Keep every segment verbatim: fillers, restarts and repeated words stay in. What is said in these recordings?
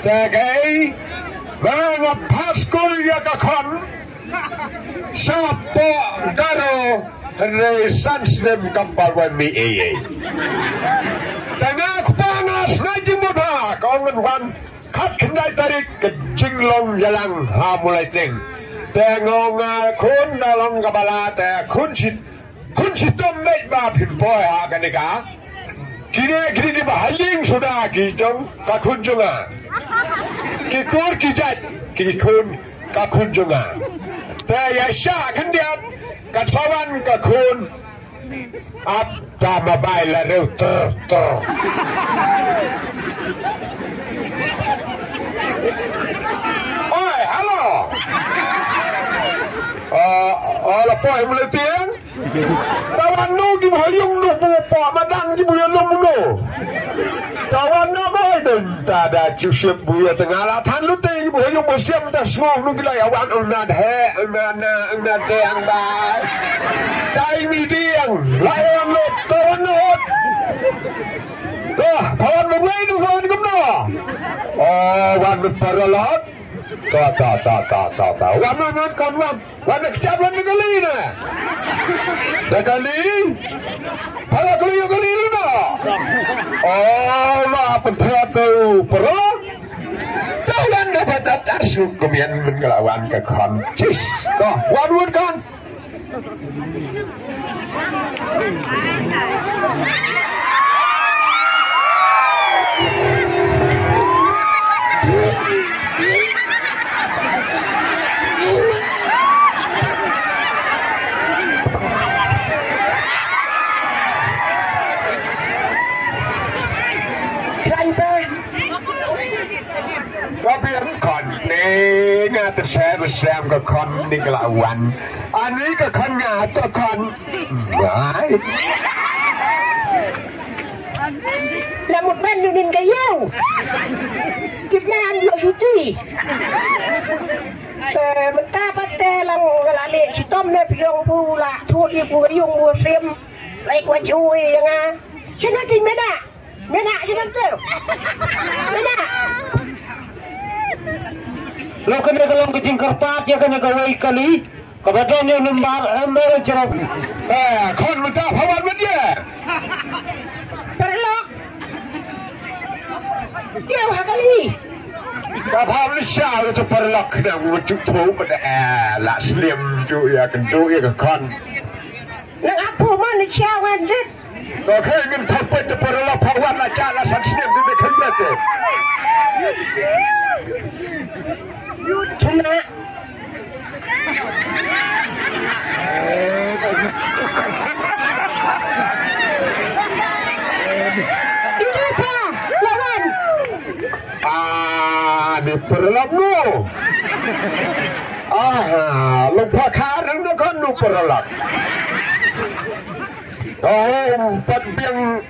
Te kei, manga paskul ia ka khon, sapo garo, re san snem kampal wan mi ei ei. Te nga kupang las na jing mo ba, ka ong ngan wan, khat khyndai tarik ka jinglong yalang ha mulai teng. Te nga ong nga khun na long ka bala, te khun sit Khun sitom mei ba phim poi ha ka ni ka. Kine kine ki ba haying suda ki jong ka khun jonga. Ki kur ki jat ki khun ka khun jonga. Te ya sha khan dia ka sawan ka khun. Ap ta ma bai la reu ter ter. Oi, hello. Ah, ah, la poi mulai tiang. Tawan no ki boyong no po pa madang ki boyong no no. Tawan no ko den ta da chu siap buya tengah la than lu te ki boyong bo siap ta smo no ki la ya wan on na he on na na on na de ang ba. Tai mi diang la ya no tawan no. To, tawan mo ngai no wan kum no. Oh, wan mo paralot. Ta ta ta ta ta ta. Wan mo ngai kon wan. Wan kecap wan kali na. Dah kali. Pala kali kali na. Oh, ma pentra tu perlu. Tawan dapat tak suku mian mengelawan ke kon. Cis. Kau wan wan kon. Driver. Ka bilang kon ni nga te se besem ka kon ni kelawan. Ani ka kon nga to kon. Mai. Lamut ban nunin ka yau. Kitna an lo suti. Eh, menta patte lang ngalale sitom ne piong pu la tu di pu yung pu sim. Lai kwa chui nga. Sina ti mena. Mena, sina tu. Mena. Lo kena ka long ka jingkar pat, ya kena ka wai kali. Ka badan ya lembar, lembar cerap. Eh, kon menta pawan media. Perlok. Dia ha kali. Ka pawan sha lo tu perlok kena ngucuk tu pada, eh, la slim tu ya kentu ya ka kon. Nang apu mana ciawan dit. Kau kau ingin tampil tu perlu pawan lah cak lah saksi yang tidak kendat tu. Cuma. Ini apa? Lawan. Ah, ni perlu mu. Ah, lupa karang tu kan lupa relak. Oh, empat biang,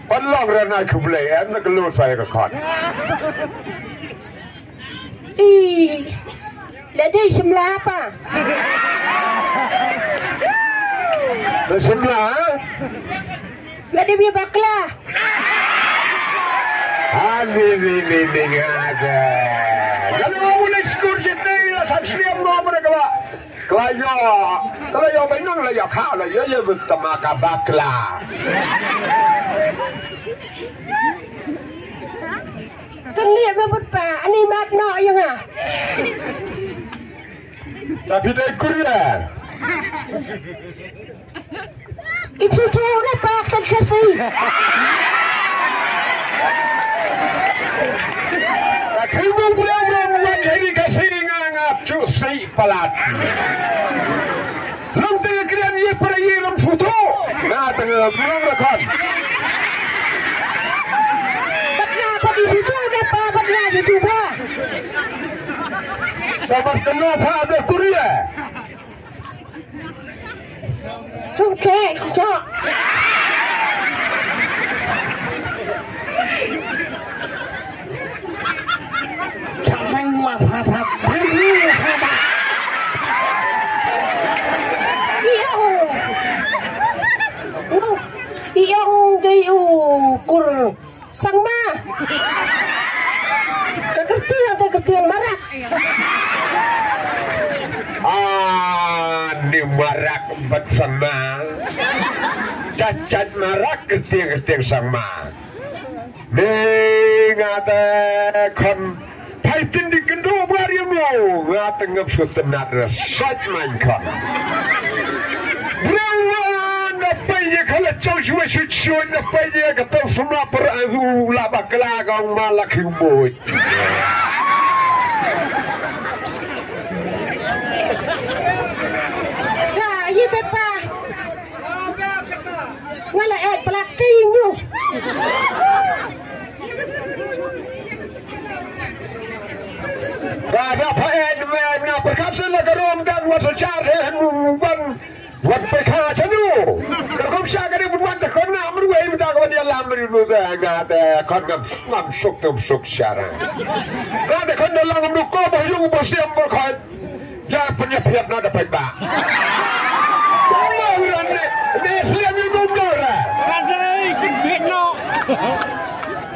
empat long rana kublai, em nak lu saya ke kon. Ih, lagi sebelah apa? Sebelah, eh? Lagi dia bakla. Ah, ni, ni, ni, ni, ngada. Kalau mau mulai sekur situ, lah saksi yang mau mereka, Pak. Kelayo, kelayo benung kelayo ka kelayo ya betemaka bakla. Telik bebut pa, ani mat no ya nga. Tapi dai kuria. Itu tu udah pakai kasi. Kakimu berang-berang buat jadi kasi ngangap cusi palat. Lam tengah kerian ye para ye lam suto. Na tengah berang rakan. Patna apa di situ ada pa patna situ pa. Sabar kenapa ada kuria? Sukse, sukse. Jangan mabak-mabak. Iyo. Iyo, iyo, kur. Sangma. Bat sangma. Cat cat marak kertiang kertiang sangma. Ni ngata kon. Paitin di kendo bariamu. Ngata ngap sutenat rasat main kon. Brawan na paiye kala chau shua shut shut na paiye kata sumla per azu la bakla gong malak himboi. Ya, iya tepa. Wala eh pelatih inyo. Ba da pa eh me na perkasa la garom dan wa sa char he han ban. Wat pe kha chanu. Kar kom sha kare bun wan ta kon na amru wei mata ko dia lam ri nu da ga ta kon ngam ngam suk tum suk shara. Ga ta kon da lang amru ko ba yung ba siam ba khan. Ya punya piat na da pa ba. Lo ran ne ne siam yu nu ra. Kadai kin piat no.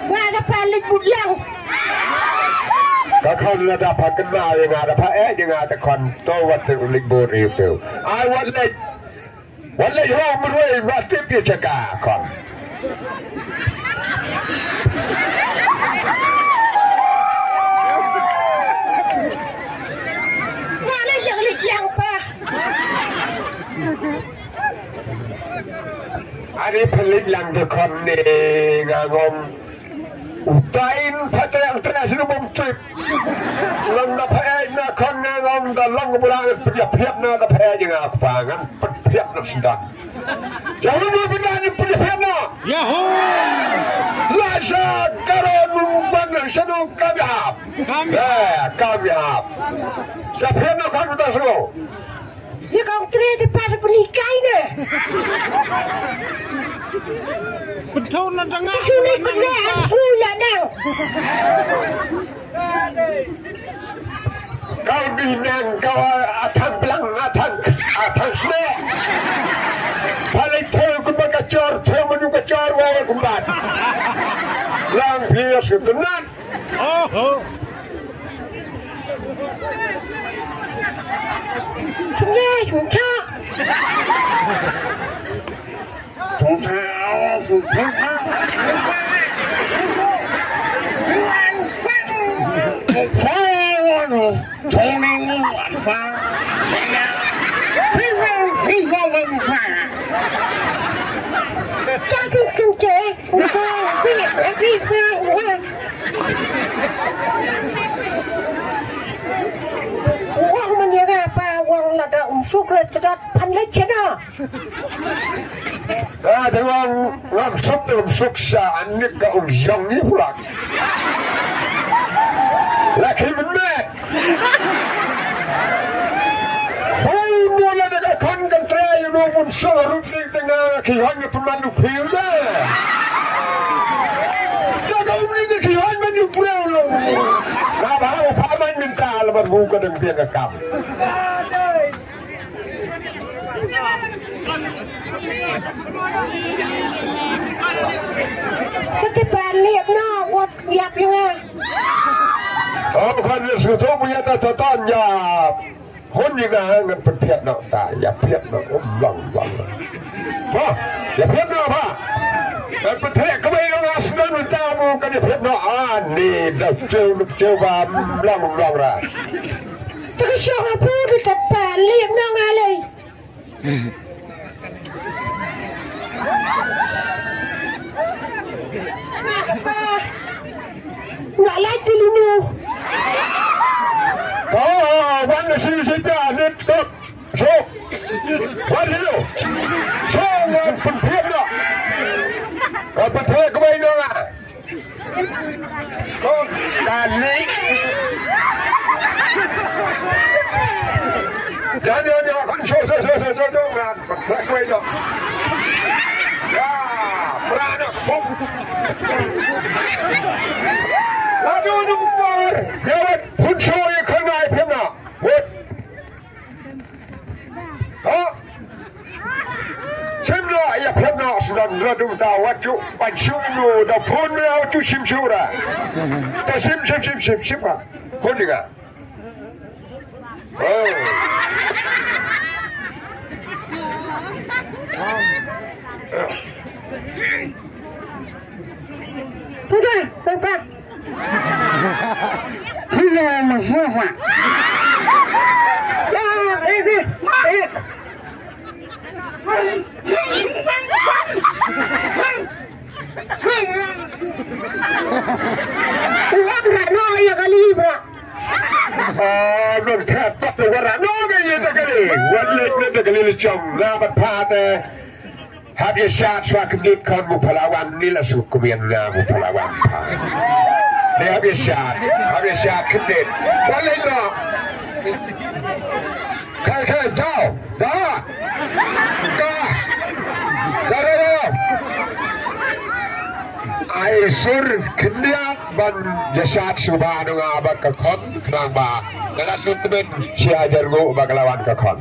Wa da pa lik bu yang. Ka kon la da pa ken ma ya nga da pa eh ya nga ta kon to wat te lik bu ri tu. Ai wat le. Wat le ho mroi wat te pi cha ka kon. Wa le yang lik yang pa. Ari pelik lang te kon ne ngagom. Utain pate yang teras ni bom trip. Lang da phe na kon ne lang da lang bulang pia pia na da phe jing aku pangan pia na sendan. Jangan mau pindah ni pia pia na. Yahoo! Lasa karo nungban sanu kami hap. Kami. Eh, kami hap. Da pia na kon utas lo. Ye kong tre te pa penikai ne. Betul na dengar. Suni pene asmu ya dang. Kau dinang kau atang belang atang atang sne. Paling tahu ku bakacor tahu menu kacor wala kumbat. Lang hias ketenan. Oho. Sungai Sunca. Sunca, Sunca. Saya Tony Muasa. Viva, viva, viva. Satu Sunca, Sunca, viva, viva, viva. Wang menira pa wang lada umsuk le cedat pan le cena. Ah, dengan ngam suk te ngam suk sa anik ka um yang ni pula. Laki menek. Hoi mula daga kan kan trai no mun so rupi tengah ki hanya pemandu kuda. Daga um ni ki hanya mandu pura lo. Ngaba paman minta alamat buka dan biang kam. Kete balik no, wat yap yunga. Oh, bukan dia sudah punya catatan ya. Hon ni na ngan pen piat no ta, ya piat no, oh, blang, blang. Ba, ya piat no ba. Ngan pen tek kemai no ngas nan ta mu kan ya piat no. Ah, ni da ceu, ceu ba, blang, blang ra. Tapi siapa pun kita balik no ngalai. Nak lagi linu. Oh, wan na sini sini pia, net stop. So. Wan sini. So, wan penting dah. Kau penting kau main dong ah. Kau tadi. Jangan, jangan, jangan. Kau so, so, so, so, so, so, ngan. Kau main dong. Ya, berani. Bum. Aduh, aduh, keluar. Gawat. Pun so, ya, kena, kena. Wait. Ha? Simna ya pemna sudan radu ta wacu wacu no da pun me wacu sim sura. Ta sim sim sim sim sim ka. Kuniga. Oh. Putar, putar. Putar, putar. Ah, eh, eh, eh. Wala na iya kali, bro. Ah, nagtapak na wala na iya kali. Wala na kali ni chong na bat pate. Habia shot, shot kedip kan mu palawan ni la suku mian na mu palawan pa. Ni habia shot, habia shot kedip. Wala na. Kai, kai, jao. Da! Da! Da, da, da! Ai sur kendiat ban jasad suba nunga ba ka khon kenang ba. Dalam sentimen si ajar ngu ba kelawan ka khon.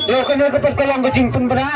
Lo kena ke pas kalang ke jingpun bra.